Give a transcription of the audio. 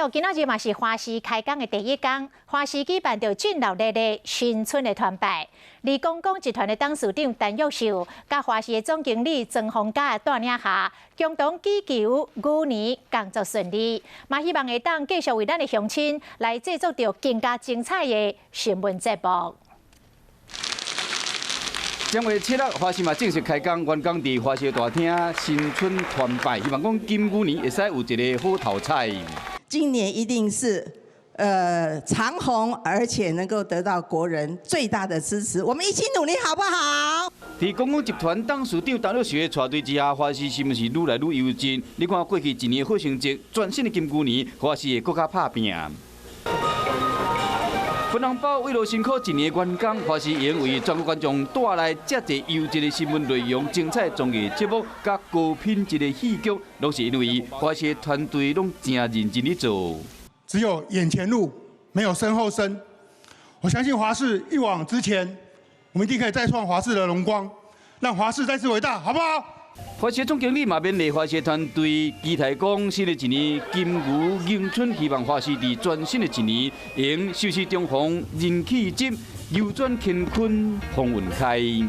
哦，今仔日嘛是華視開工的第一工，華視舉辦著熱鬧熱烈新春的團拜。而公共集團的董事長陳玉秀，佮華視的總經理曾鴻嘉帶領下，共同祈求牛年工作順利，嘛希望會當繼續為咱的鄉親來製作著更加精彩的新聞節目。正月七日，華視嘛正式開工，員工佇華視大廳新春團拜，希望講金牛年會使有一個好頭彩。今年一定是長紅，而且能夠得到國人最大的支持，我們一起努力，好不好？佇公共集團董事長陳玉秀的帶隊之下，華視是毋是愈來愈優質？你看過去一年好成績，全新的金牛年，華視會閣較拍拚。分紅包為了辛苦一年的員工，華視會為全國觀眾帶來遮濟優質的新聞內容、精彩綜藝節目、佮高品質的戲劇，攏是因為華視團隊攏誠認真咧做。只有眼前路，沒有身後身。我相信華視一往直前，我們一定可以再創華視的榮光，讓華視再次偉大，好不好？華視總經理嘛勉勵華視團隊，期待講新的一年金牛迎春，希望華視佇全新的一年，會收視長紅，人氣集，扭轉乾坤，鴻運開。